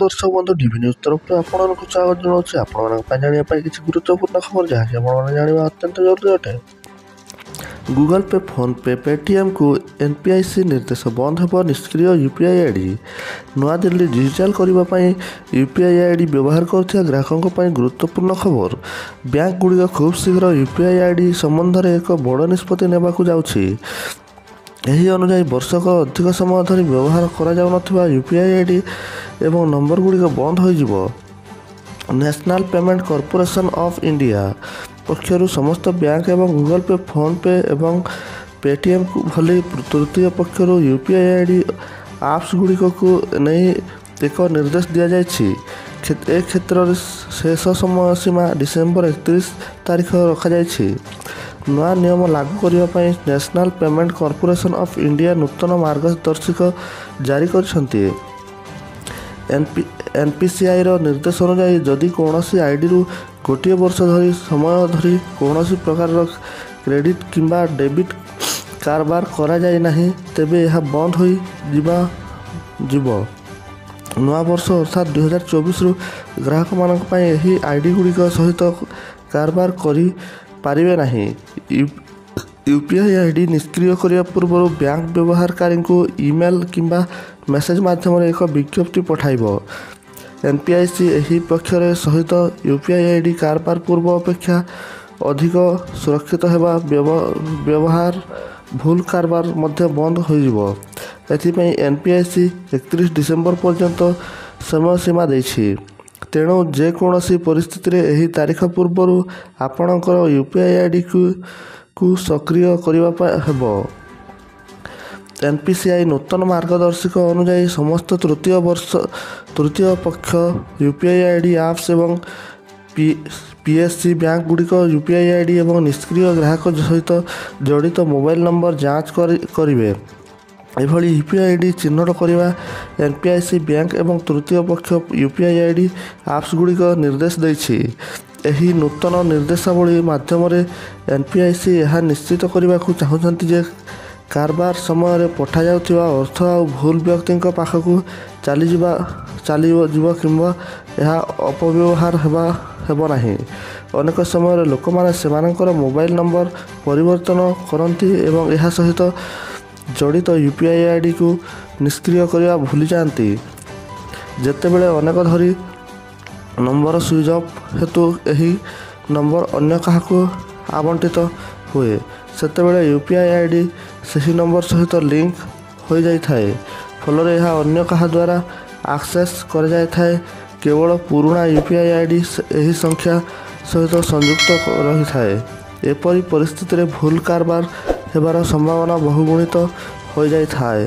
ଦର୍ଶକ ବନ୍ଧୁ, DV news ତରଫରୁ ଆପଣମାନଙ୍କୁ ସ୍ୱାଗତ ଜଣାଉଛି। ଆପଣମାନଙ୍କ ପାଇଁ ଜାଣିବା ପାଇଁ କିଛି ଗୁରୁତ୍ୱପୂର୍ଣ୍ଣ ଖବର, ଯାହାକି ଆପଣମାନେ ଜାଣିବା ଅତ୍ୟନ୍ତ ଜରୁରୀ ଅଟେ। ଗୁଗଲ ପେ, ଫୋନ୍ପେ, ପେଟିଏମ୍କୁ ଏନ୍ପିଆଇସି ନିର୍ଦ୍ଦେଶ, ବନ୍ଦ ହେବ ନିଷ୍କ୍ରିୟ ୟୁପିଆଇ ଆଇଡି। ନୂଆଦିଲ୍ଲୀ, ଡିଜିଟାଲ କରିବା ପାଇଁ ୟୁପିଆଇ ଆଇଡି ବ୍ୟବହାର କରୁଥିବା ଗ୍ରାହକଙ୍କ ପାଇଁ ଗୁରୁତ୍ୱପୂର୍ଣ୍ଣ ଖବର। ବ୍ୟାଙ୍କଗୁଡ଼ିକ ଖୁବ୍ ଶୀଘ୍ର ୟୁପିଆଇ ଆଇଡି ସମ୍ବନ୍ଧରେ ଏକ ବଡ଼ ନିଷ୍ପତ୍ତି ନେବାକୁ ଯାଉଛି। ଏହି ଅନୁଯାୟୀ, ବର୍ଷକ ଅଧିକ ସମୟ ଧରି ବ୍ୟବହାର କରାଯାଉନଥିବା ୟୁପିଆଇ ଆଇଡି ଏବଂ ନମ୍ବରଗୁଡ଼ିକ ବନ୍ଦ ହୋଇଯିବ। National payment corporation of India ପକ୍ଷରୁ ସମସ୍ତ ବ୍ୟାଙ୍କ ଏବଂ ଗୁଗଲ ପେ, ଫୋନ୍ପେ ଏବଂ ପେଟିଏମ୍ ଭଳି ତୃତୀୟ ପକ୍ଷରୁ ୟୁପିଆଇ ଆଇଡି ଆପ୍ସଗୁଡ଼ିକକୁ ନେଇ ଏକ ନିର୍ଦ୍ଦେଶ ଦିଆଯାଇଛି। ଏ କ୍ଷେତ୍ରରେ ଶେଷ ସମୟ ସୀମା ଡିସେମ୍ବର 31 ତାରିଖ ରଖାଯାଇଛି। ନୂଆ ନିୟମ ଲାଗୁ କରିବା ପାଇଁ national payment corporation of India ନୂତନ ମାର୍ଗଦର୍ଶିକା ଜାରି କରିଛନ୍ତି। ଏନ୍ପିସିଆଇର ନିର୍ଦ୍ଦେଶ ଅନୁଯାୟୀ, ଯଦି କୌଣସି ଆଇଡିରୁ ଗୋଟିଏ ବର୍ଷ ଧରି ସମୟ ଧରି କୌଣସି ପ୍ରକାରର କ୍ରେଡିଟ୍ କିମ୍ବା ଡେବିଟ୍ କାରବାର କରାଯାଇ ନାହିଁ, ତେବେ ଏହା ବନ୍ଦ ହୋଇଯିବା ଯିବ। ନୂଆ ବର୍ଷ ଅର୍ଥାତ୍ 2024ରୁ ଗ୍ରାହକମାନଙ୍କ ପାଇଁ ଏହି ଆଇଡିଗୁଡ଼ିକ ସହିତ କାରବାର କରିପାରିବେ ନାହିଁ। ୟୁପିଆଇ ଆଇଡି ନିଷ୍କ୍ରିୟ କରିବା ପୂର୍ବରୁ ବ୍ୟାଙ୍କ ବ୍ୟବହାରକାରୀଙ୍କୁ ଇମେଲ୍ କିମ୍ବା ମେସେଜ୍ ମାଧ୍ୟମରେ ଏକ ବିଜ୍ଞପ୍ତି ପଠାଇବ। ଏନ୍ପିଆଇସି ଏହି ପକ୍ଷରେ ସହିତ ୟୁପିଆଇ ଆଇଡି କାରବାର ପୂର୍ବ ଅପେକ୍ଷା ଅଧିକ ସୁରକ୍ଷିତ ହେବା ବ୍ୟବହାର ଭୁଲ କାରବାର ମଧ୍ୟ ବନ୍ଦ ହୋଇଯିବ। ଏଥିପାଇଁ ଏନ୍ପିଆଇସି 31 ଡିସେମ୍ବର ପର୍ଯ୍ୟନ୍ତ ସମୟ ସୀମା ଦେଇଛି। ତେଣୁ ଯେକୌଣସି ପରିସ୍ଥିତିରେ ଏହି ତାରିଖ ପୂର୍ବରୁ ଆପଣଙ୍କର ୟୁପିଆଇ ଆଇଡିକୁ ସକ୍ରିୟ କରିବା ହେବ। ଏନ୍ପିସିଆଇ ନୂତନ ମାର୍ଗଦର୍ଶିକା ଅନୁଯାୟୀ, ସମସ୍ତ ତୃତୀୟ ପକ୍ଷ ୟୁପିଆଇ ଆଇଡି ଆପ୍ସ ଏବଂ ପିଏସ୍ସି ବ୍ୟାଙ୍କଗୁଡ଼ିକ ୟୁପିଆଇ ଆଇଡି ଏବଂ ନିଷ୍କ୍ରିୟ ଗ୍ରାହକ ସହିତ ଜଡ଼ିତ ମୋବାଇଲ ନମ୍ବର ଯାଞ୍ଚ କରିବେ। ଏଭଳି ୟୁପିଆଇ ଆଇଡି ଚିହ୍ନଟ କରିବା ଏନ୍ପିଆଇସି ବ୍ୟାଙ୍କ ଏବଂ ତୃତୀୟ ପକ୍ଷ ୟୁପିଆଇ ଆଇଡି ଆପ୍ସଗୁଡ଼ିକ ନିର୍ଦ୍ଦେଶ ଦେଇଛି। ଏହି ନୂତନ ନିର୍ଦ୍ଦେଶାବଳୀ ମାଧ୍ୟମରେ ଏନ୍ପିଆଇସି ଏହା ନିଶ୍ଚିତ କରିବାକୁ ଚାହୁଁଛନ୍ତି ଯେ କାରବାର ସମୟରେ ପଠାଯାଉଥିବା ଅର୍ଥ ଆଉ ଭୁଲ ବ୍ୟକ୍ତିଙ୍କ ପାଖକୁ ଚାଲିଯିବ କିମ୍ବା ଏହା ଅପବ୍ୟବହାର ହେବ ନାହିଁ। ଅନେକ ସମୟରେ ଲୋକମାନେ ସେମାନଙ୍କର ମୋବାଇଲ ନମ୍ବର ପରିବର୍ତ୍ତନ କରନ୍ତି ଏବଂ ଏହା ସହିତ ଜଡ଼ିତ ୟୁପିଆଇ ଆଇଡିକୁ ନିଷ୍କ୍ରିୟ କରିବା ଭୁଲିଯାଆନ୍ତି। ଯେତେବେଳେ ଅନେକ ଧରି ନମ୍ବର ସୁଇଚ୍ ଅଫ୍ ହେତୁ ଏହି ନମ୍ବର ଅନ୍ୟ କାହାକୁ ଆବଣ୍ଟିତ ହୁଏ, ସେତେବେଳେ ୟୁପିଆଇ ଆଇଡି ସେହି ନମ୍ବର ସହିତ ଲିଙ୍କ ହୋଇଯାଇଥାଏ। ଫଳରେ ଏହା ଅନ୍ୟ କାହା ଦ୍ୱାରା ଆକ୍ସେସ୍ କରାଯାଇଥାଏ। କେବଳ ପୁରୁଣା ୟୁପିଆଇ ଆଇଡି ଏହି ସଂଖ୍ୟା ସହିତ ସଂଯୁକ୍ତ ରହିଥାଏ। ଏପରି ପରିସ୍ଥିତିରେ ଭୁଲ କାରବାର ହେବାର ସମ୍ଭାବନା ବହୁଗୁଣିତ ହୋଇଯାଇଥାଏ।